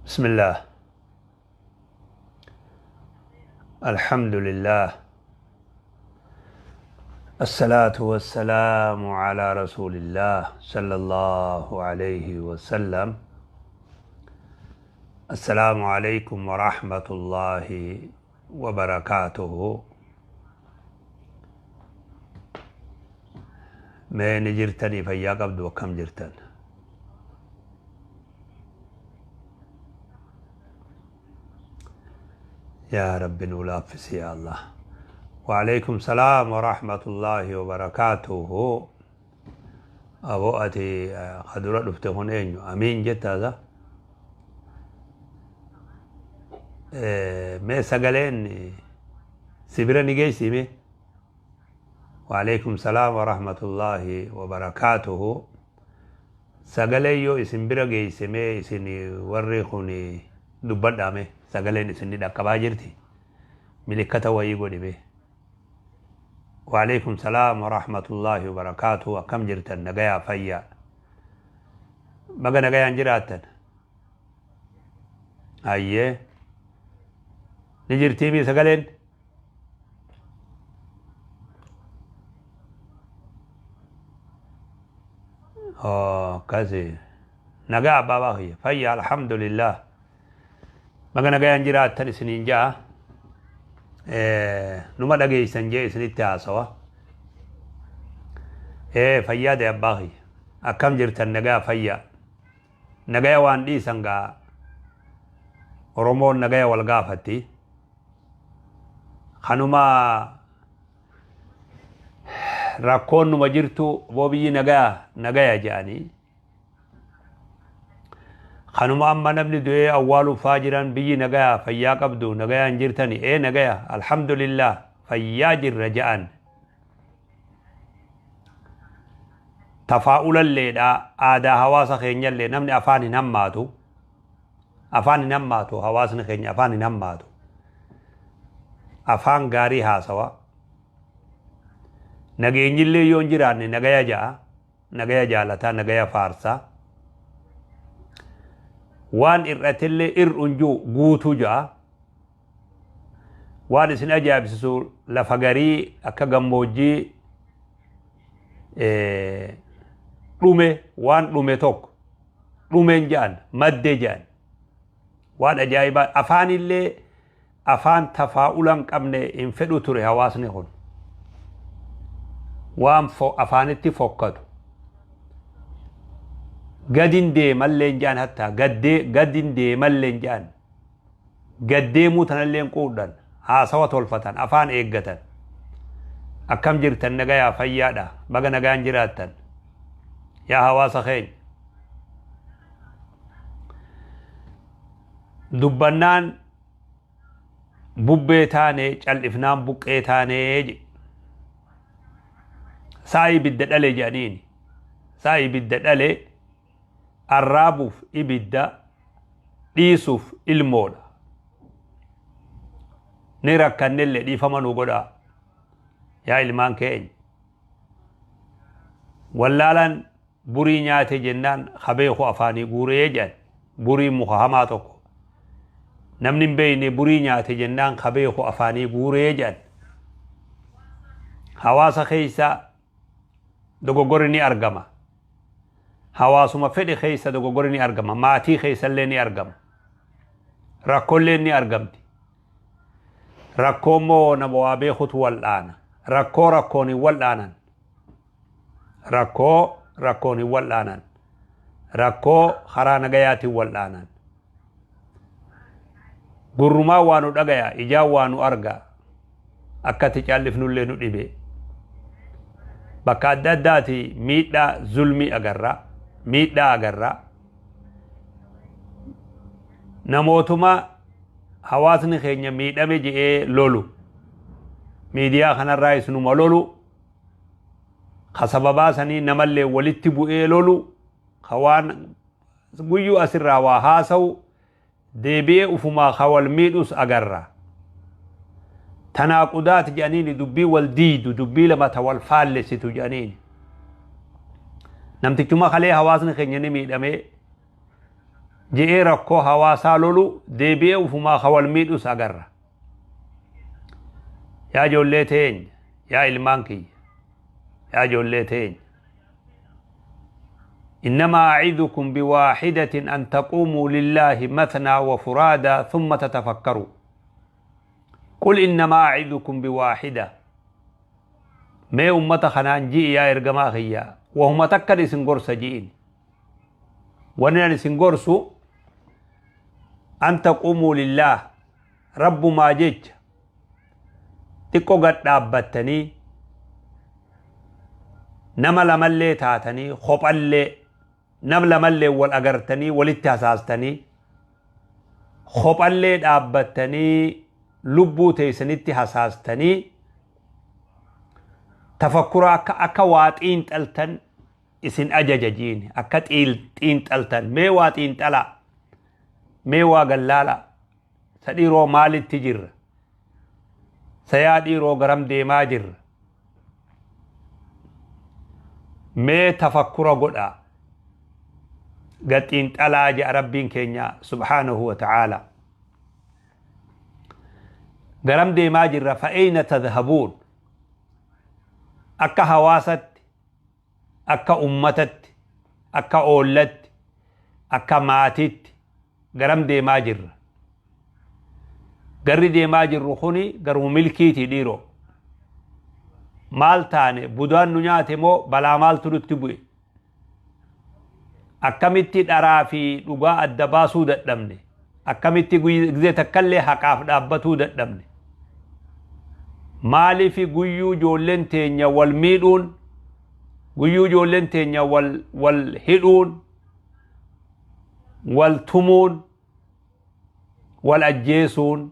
بسم الله، الحمد لله، الصلاة والسلام على رسول الله صلى الله عليه وسلم. السلام عليكم ورحمة الله وبركاته. Mee ni jirtanii? Fayyaa qabdu? Akkam jirtan? Yaa Rabbi, nuu laaffisi, yaa Allah. وعليكم السلام ورحمة الله وبركاته. Aboo, ati kadura dhufte kun eenyu? Amiin jettaasa. Mee sagaleen si bira ni geessi mee? وعليكم السلام ورحمة الله وبركاته. Sagalee yoo isin bira geesse, mee isin warri kun dubbadhaa. Mee sagaleen isin ni dhaqqabaa jirti? Milikkata wayii godhi mee. وعليكم السلام ورحمة الله وبركاته. Akkam jirtan? Nagayaa, fayyaa? Baga nagayaan jiraattan. Hayyee, ni jirtii mi sagaleen? Akkasi, nagaa abbaa baay'ee, fayyaa, alhamdulillah. Baga nagayaan jiraattan isiniin ja'a. Numa dhageeysan jee isinitti haasawa. Fayyaa de, abbaa kiyya. Akkam jirtan? Nagaa, fayyaa? Nagaya waan dhiisan gaa, Oromoon nagaya wal gaafatti. Kanuma rakkoon numa jirtu boo, biyyi nagaya nagaya jedhanii. Kanuma amma namni du'ee awwaaluuf faa jiran, biyyi nagaya, fayyaa qabdu, nagayaan jirtani? Ee, nagaya, alhamdulillah, fayyaa jirra jedhan. Tafaa'ulalleedha, aadaa hawaasa keenyallee namni afaan hin hammaatu. Afaan hin hammaatu, hawaasni keenya afaan hin hammaatu. Afaan gaarii haasawa. Nageenyillee yoo hin jiraanne nagaya ja'a, nagaya jaalataa, nagaya faarsaa. Waan irratillee ir'un jiru guutuu ja'a. Waan isin ajaa'ibsiisu, lafa garii akka gammoojjii dhume, waan dhume tokko dhumeen jedhan, maddee jedhan. Waan ajaa'ibaa, afaanillee afaan tafaa'ula hin qabne hin fedhu ture hawaasni kun. Waan afaanitti fokkatu. Gadin deemallee hin jedhan, hattaa gaddee gadin deemallee hin jedhan. Gaddeemuu tanallee hin quudhan, haasawa tolfatan, afaan eeggatan. Akkam jirtan? Nagayaa, fayyaadha? Baga nagaan jiraattan, yaa hawaasa keenya. Dubbannaan bubbee taane, cal'ifnaan buqqee taanee jedhe. Sa'a ibidda dhale jedhaniini. Sa'a ibidda dhale arraabuuf ibidda, dhiisuuf ilmoodha. Ni rakkannellee dhiifama nu godhaa. Yaa ilmaan keenya. Wallaalaan burii nyaate jennaan habeeku afaanii guuree jedhan. Buriin muka hamaa tokko. Namni hin beekne burii nyaate jennaan habeeku afaanii guuree jedhan. Hawaasa keessa dogoggorri ni argama. Hawaasuma fedhe keessa dogoggorri ni argama. Maatii keessallee ni argama. Rakkoollee ni argamti. Rakkoo immoo nama waa beekutu wal'aana. Rakkoo rakkoon hin wal'aanan. Rakkoo rakkoon hin wal'aanan. Rakkoo karaa nagayaatiin wal'aanan. Gurrumaa waa nu dhagaya, ijaan waa nu arga. Akkatti callifnullee nu dhibe. Bakka adda addaati miidhaa zulmii agarra. Miidhaa agarra. Namootuma hawaasni keenya miidhame je'ee lolu. Miidiyaa kanarraa isinuma lolu. Ka sababaa sanii namallee walitti bu'ee lolu. Ka waan guyyuu asirraa waa haasa'u deebi'ee ufumaa ka wal miidhus agarra. Tanaaqudaat jedhaniini, dubbii wal diidu, dubbii lama ta wal faallessitu jedhaniini. Namtichuma kalee hawaasni keenya ni miidhamee Je'ee rakkoo hawaasaa lolu deebi'ee ufumaa ka wal miidhus agarra. Yaa ijoollee teenya, yaa ilmaan kiyya, yaa ijoollee teenya. إنما أعظكم بواحدة أن تقوموا لله مثنى وفرادى ثم تتفكروا قل إنما أعظكم بواحدة mee ummata kanaan ji'i yaa ergamaa kiyya wahuma takkan isin gorsa ji'in wanni an isin gorsu an taquumuu lillaah rabbumaa jecha xiqqo gad dhaabbattanii nama lamallee taatanii kophallee nam lamallee wal agartanii walitti hasaastanii kophallee dhaabbattanii lubbuu teessanitti hasaastanii tafakkura akka akka waa xiinxaltan isin ajaja jiin akka xiinxaltan mee waa xiinxalaa mee waa gallaalaa sa dhiiroo maalitti jirra sa yaa dhiiroo garam deemaa jirra mee tafakkura godhaa gad xiinxalaa jedha rabbiin keenya subhaanahu wa ta'aala garam deemaa jirra fa'eeyna tadhabuun akka hawaasatti akka ummatatti akka oollatti akka maatitti garam deemaa jirra garri deemaa jirru kuni garuma milkiiti dhiiroo maal taane budaan nu nyaate moo balaa maaltu nutti bu'e akkamitti dharaa fi dhugaa adda baasuu dadhabne akkamitti gizee takkallee haqaaf dhaabbatuu dadhabne maaliif guyyuu ijoolleen teenya wal miidhuun guyyuu ijoolleen teenya wal wal hidhuun wal tumuun wal ajjeesuun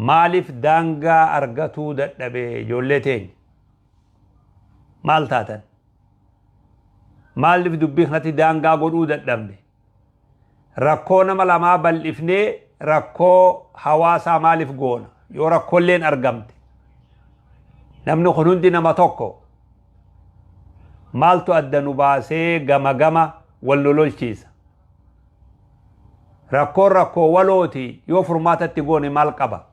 maaliif daangaa argatuu dadhabe ijoollee teenya maal taatan maaliif dubbii kanatti daangaa godhuu dadhabne rakkoo nama lamaa bal'ifnee rakkoo hawaasaa maaliif goona yoo rakkoolleen argamte namni kun hundi nama tokko maaltu adda nu baasee gama gama wal lololchiisa rakkoon rakkoo walooti yoo furmaatatti goone maal qaba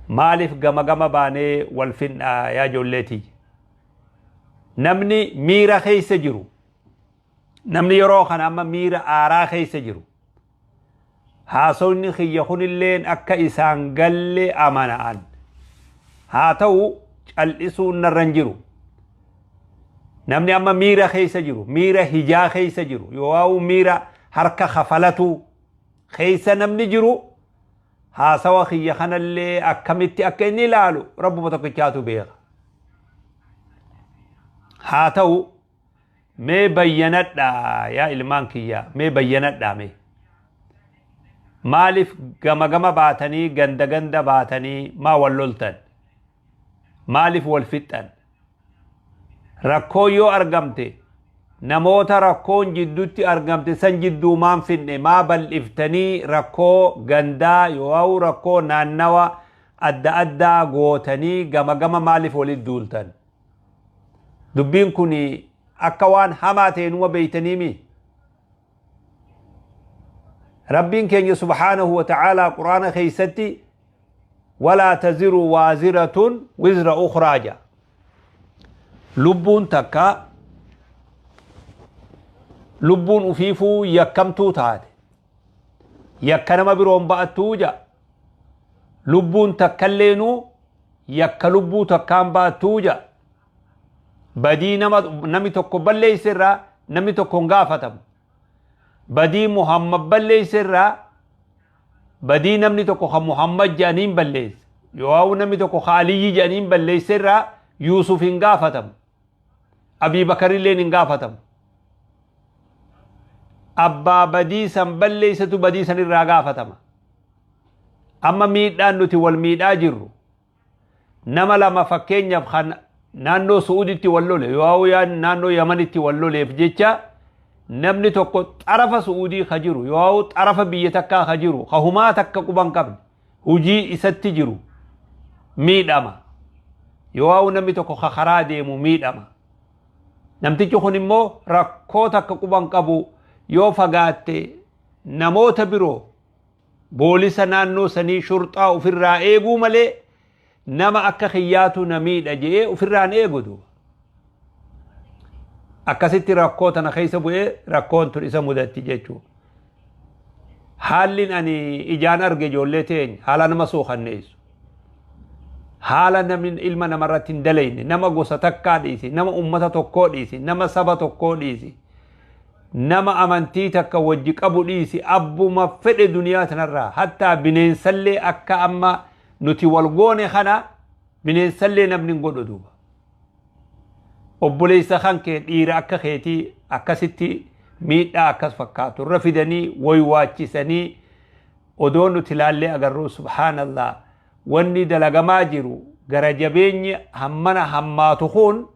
maaliif gama gama baanee wal finnaa yaa ijoolleetii namni miira keessa jiru namni yeroo kana amma miira aaraa keessa jiru haasawni kiyya kunilleen akka isaan galle amana'an haa ta'u cal'isuun narra hin jiru namni amma miira keessa jiru miira hijaa keessa jiru yoo miira harka kafalatu keessa namni jiru haasawa kiyya kanallee akkamitti akka inni ilaalu rabbuma tokkichaatu beeka haa ta'u mee bayyanadhaa yaa ilmaan kiyya mee bayyanadhaa mee maaliif gama gama baatanii ganda ganda baatanii maa wal loltan maaliif wal fixxan rakkoo yoo argamte namoota rakkoon jidduutti argamte san jidduu maan finne maa bal'iftanii rakkoo gandaa yoo rakkoo naannawa adda addaa gootanii gama gama maaliif walitti duultan dubbiin kun akka waan hamaa ta'e numa beeytaniimi rabbiin keenya subhaanahu wa ta'aalaa quraana keeysatti walaa taziru waaziratun wizra ukhraa jedha lubbuun takka lubbuun ufiifuu yakkamtuu taate yakka nama biroon ba'attuu jedha lubbuun takkalleenuu yakka lubbuu takkaan ba'attuu jedha badii nama namni tokko balleeyse irraa namni tokko hin gaafatamu badii muhammad balleeyse irraa badii namni tokko ka muhammad jedhaniin balleeyse yoo namni tokko ka aliyyi jedhaniin balleeyse irraa yuusuf hin gaafatamu abii bakarilleen hin gaafatamu abbaa badii san balleeysatu badii san irraa gaafatama amma miidhaan nuti wal miidhaa jirru nama lama fakkeenyaaf kan naannoo Su'uuditti wal lole yoo yaa naannoo Yamanitti wal loleef jecha namni tokko xarafa Su'uudii ka jiru yoo xarafa biyya takkaa ka jiru ka humaa takka quban qabne hujii isatti jiru miidhama yoo namni tokko ka karaa deemu miidhama namtichi kun immoo rakkoo takka quban qabu Yoo fagaatte namoota biroo boolisa naannoo sanii shurxaa ofirraa eeguu malee nama akka kiyyaatu na miidha je'ee ofirraan eegu duuba. Akkasitti rakkoo tana keessa bu'ee rakkoon tun isa mudatti jechuudha. Haalli ani ijaan arge ijoollee teenya haala nama suukanneessu. Haala namni ilma namarratti hin dalayne, nama gosa takkaa dhiisi, nama ummata tokkoo dhiisi, nama saba tokkoo dhiisi, nama amantii takka wajji qabu dhiisi, abbuma fedhe duniyaa tanarraa hattaa bineensallee akka amma nuti wal goone kana bineensallee namni hin godhu duuba. Obboleessa kan kee dhiira akka keetii akkasitti miidhaa akkas fakkaatu irra fidanii waywaachisanii odoo nuti ilaallee agarruu, subhaanallah, wanni dalagamaa jiru gara jabeenyi hammana hammaatu kun,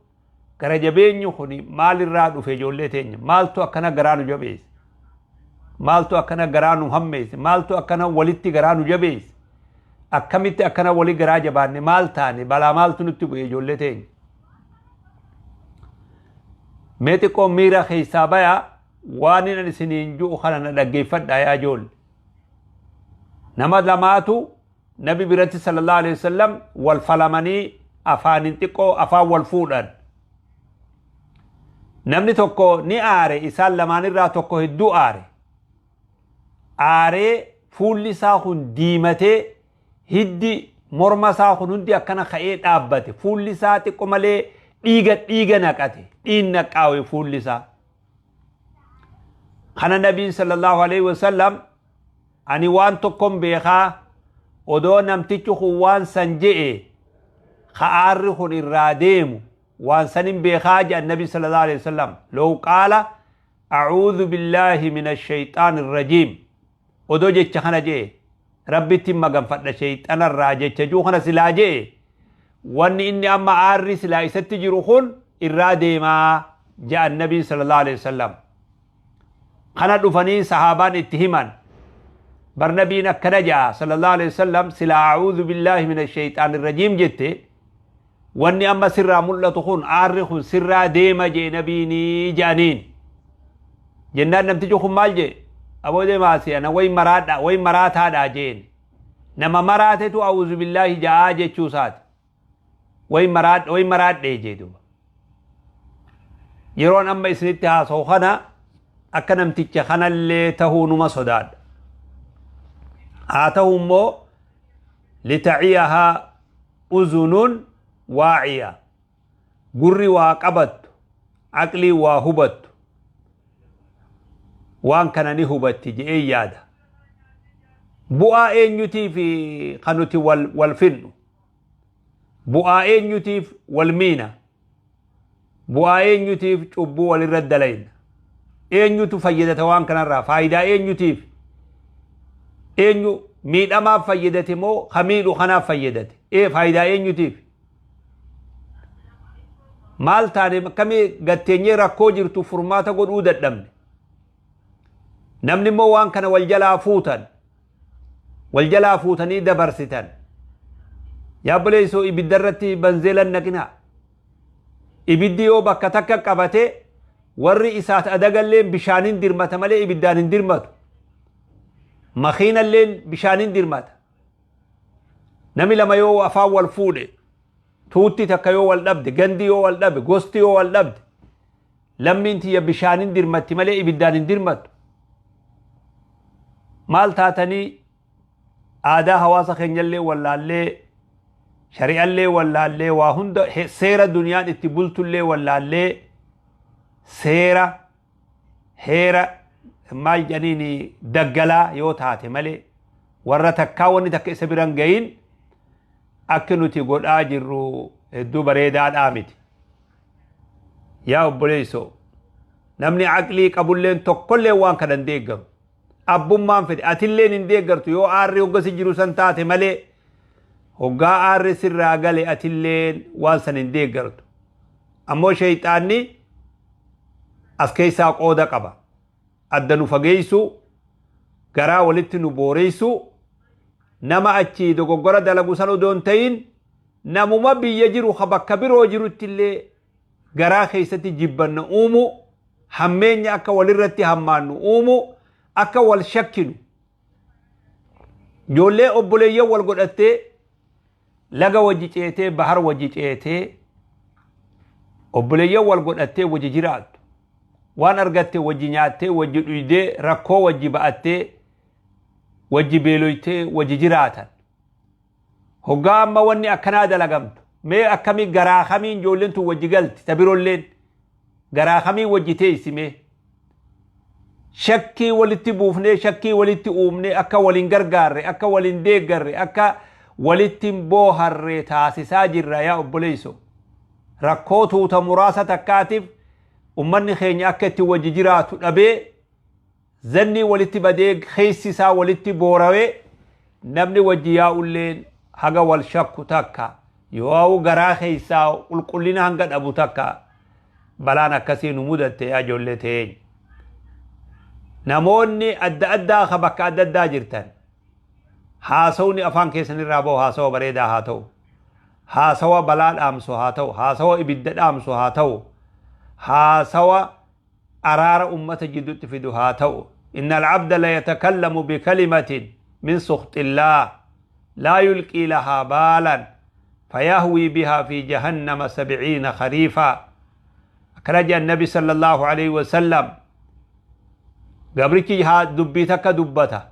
gara jabeenyi kun maalirraa dhufe? Ijoollee teenya, maaltu akkana garaa nu jabeesse? Maaltu akkana garaa nu hammeesse? Maaltu akkana walitti garaa nu jabeesse? Akkamitti akkana wali garaa jabaanne? Maal taane? Balaa maaltu nutti bu'e? Ijoollee teenya, mee xiqqoo miira keessaa bayaa. Waan inni isiniin ju'u kana na dhaggeeffadhaa yaa ijoolle. Nama lamaatu nabi biratti sallallahu alaihi wasallam wal falamanii afaanin xiqqoo afaan wal fuudhan. Namni tokko ni aare, isaan lamaanirraa tokko hedduu aare. Aaree fuulli isaa kun diimatee, hiddi morma isaa kun hundi akkana ka'ee dhaabbate. Fuulli isaa xiqqoo malee dhiiga dhiiga naqate, dhiin naqqaawe fuulli isaa. Kana nabiin sallallahu alaihi wasallam, ani waan tokkon beekaa, odoo namtichi kun waan san je'e ka aarri kun irraa deemu waan sanin beekaa jedhan nabi sallallahu alaihi wasallam. Low qaala a'uudhu billaahi min ashayxaan irrajiim, odoo jecha kana je'e, rabbitti maganfadha shayxanarraa jecha juu kana silaa je'e, wanni inni amma aarri silaa isatti jiru kun irraa deemaa jedhan nabiin sallallahu alaihi wasallam. Kana dhufanii sahaabaan itti himan, bar nabiin akkana ja'a sallallahu alaihi wasallam, silaa a'uudhu billaahi min ashayxaan irrajiim jette, wanni amma sirraa mul'atu kun, aarri kun sirraa deema jee nabiinii jedhaniin. Jennaan namtichi kun maal jee? Aboo deemaasi, ana way maraadha, way maraataadha jeen. Nama maraatetu a'uudhu billaahi ja'aa jechuu isaati. Way maraadhe, way maraadhe jee duuba. Yeroon amma isinitti haasa'u kana akka namticha kanallee tahuu numa sodaadha. Haa ta'u immoo litaciyahaa uzunun waaciya, gurri waa qabattu, aqlii waa hubattu waan kana ni hubatti je'ee yaada. Bu'aa eenyutiif kan nuti wal finnu? Bu'aa eenyutiif wal miina? Bu'aa eenyutiif cubbuu walirra dalayna? Eenyutu fayyadata waan kanarraa? Faayidaa eenyutiif? Eenyu miidhamaaf fayyadate moo ka miidhu kanaaf fayyadate? Ee, faayidaa eenyutiif? Maal taane? Akkamii gatteenyee rakkoo jirtu furmaata godhuu dadhabne? Namni immoo waan kana wal jalaa fuutan, wal jalaa fuutanii dabarsitan. Yaa obboleessoo, ibidda irratti banzeelan naqinaa. Ibiddi yoo bakka takka qabate, warri isaat adagalleen bishaanin dirmata malee ibiddaan hin dirmatu. Makiinalleen bishaanin dirmata. Nami lama yoo afaan wal fuudhe, tuutti takka yoo wal dhabde, gandi yoo wal dhabe, gosti yoo wal dhabde, lammiin tiyya bishaanin dirmatti malee ibiddaan hin dirmattu. Maal taatanii aadaa hawaasa keenyallee wallaallee, shari'allee wallaallee, waa hunda seera duniyaan itti bultullee wallaallee, seera heera maal jedhaniin daggalaa yoo taate malee, warra takkaa wanni takka isa biran gahin, akka nuti godhaa jirru hedduu bareedaadhaa miti. Yaa obboleessoo, namni aqlii qabulleen tokkollee waan kana hin deeggaru. Abbummaan fedhe atilleen hin deeggartu yoo aarri hoggasi jiru san taate malee. Hoggaa aarri sirraa gale atilleen waan san hin deeggartu. Ammoo sheeyxaanni as keessaa qooda qaba. Adda nu fageessu, garaa walitti nu booreessu, nama achii dogoggora dalagu san odoo hin ta'in, namuma biyya jiru ka bakka biroo jirutti illee garaa keessatti jibbanna uumu. Hammeenya akka walirratti hammaannu uumu, akka wal shakkinu. Ijoollee obboleeyyan wal godhattee, laga wajji ceetee, bahar wajji ceetee, obboleeyyan wal godhattee wajji jiraattu. Waan argatte wajji nyaattee, wajji dhuydee, rakkoo wajji ba'attee, wajji beeloytee wajji jiraatan. Hoggaa amma wanni akkanaa dalagamtu, mee akkamii garaa kamiin ijoolleen tun wajji galti? Ta biroolleen garaa kamiin wajji teessi mee? Shakkii walitti buufnee, shakkii walitti uumnee, akka waliin gargaarre, akka waliin deeggarre, akka walitti hin booharre taasisaa jirra. Yaa obboleeyso, rakkoo tuuta muraasa takkaatiif ummanni keenya akka itti wajji jiraatu dhabee, zannii walitti badee, keessi isaa walitti boorawee, namni wajji yaa'ulleen haga wal shakku takka yoo garaa keessaa qulqullina hanga dhabu takka balaan akkasii nu mudatte. Yaa ijoollee teenya, namoonni adda addaa ka bakka adda addaa jirtan, haasawni afaan keessanirraa bahu haasawa bareedaa haa ta'u, haasawa balaa dhaamsu haa ta'u, haasawa ibidda dhaamsu haa ta'u, haasawa araara ummata jidduutti fidu haa ta'u. إن العبد ليتكلم بكلمة من سخط الله لا يلقي لها بالا فيهوي بها في جهنم 70 خريفا. أخرج النبي صلى الله عليه وسلم. Gabrichi haa dubbii takka dubbata,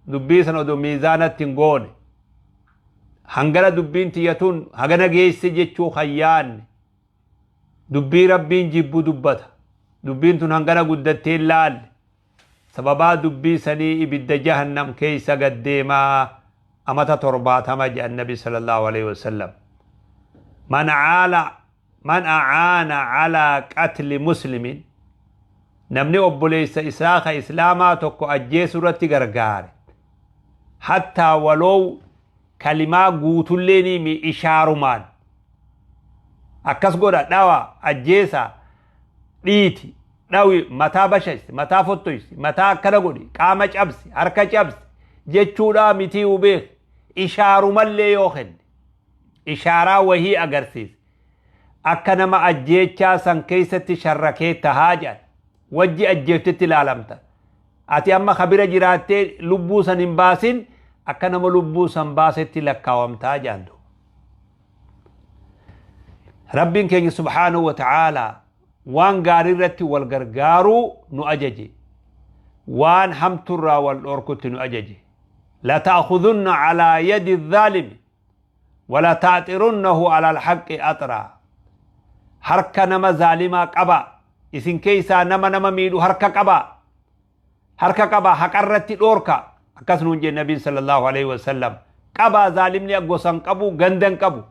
dubbii sana odoo miizaanatti hin goone, hangana dubbiin tiyyatuun hagana geesse jechuu hayyaanne, dubbii Rabbiin jibbu dubbata. Dubbiin tun hangana guddattee hin laalle, sababaa dubbii sanii ibidda jahannam keeysa gaddeemaa amata 70 jedhan Nabi صلى الله عليه وسلم. من عال من أعان على قتل مسلم, namni obboleessa isaa ka islaamaa tokko ajjeesuu irratti gargaare, حتى ولو kalimaa guutullee mi ishaarumaan akkas godha, dhawa, ajjeesa, dhiiti, dhawi, mataa bashaysi, mataa fottoysi, mataa akkana godhi, qaama cabsi, harka cabsi jechuudha mitii hubeek, ishaarumallee yoo kenne, ishaaraa wahii agarsiise, akka nama ajjeechaa san keessatti sharrakee tahaa jedhan. Wajji ajjeeftetti ilaalamta. Ati amma kabira jiraattee lubbuu san hin baasin, akka nama lubbuu san baasetti lakkaawamtaa jedhan. Rabbiin keenya سبحانه وتعالى waan gaarii irratti wal gargaaruu nu ajaje, waan hamturraa wal dhorkutti nu ajaje. لتأخذن على يد الظالم ولتأطرنه على الحق أطرا. Harka nama zaalimaa qaba, isin keeysaa nama nama miidhu harka qaba, harka qaba, haqarratti dhoorka, akkas nuun jee Nabiin صلى الله عليه وسلم. Qaba, zaalimni gosan qabu, gandan qabu.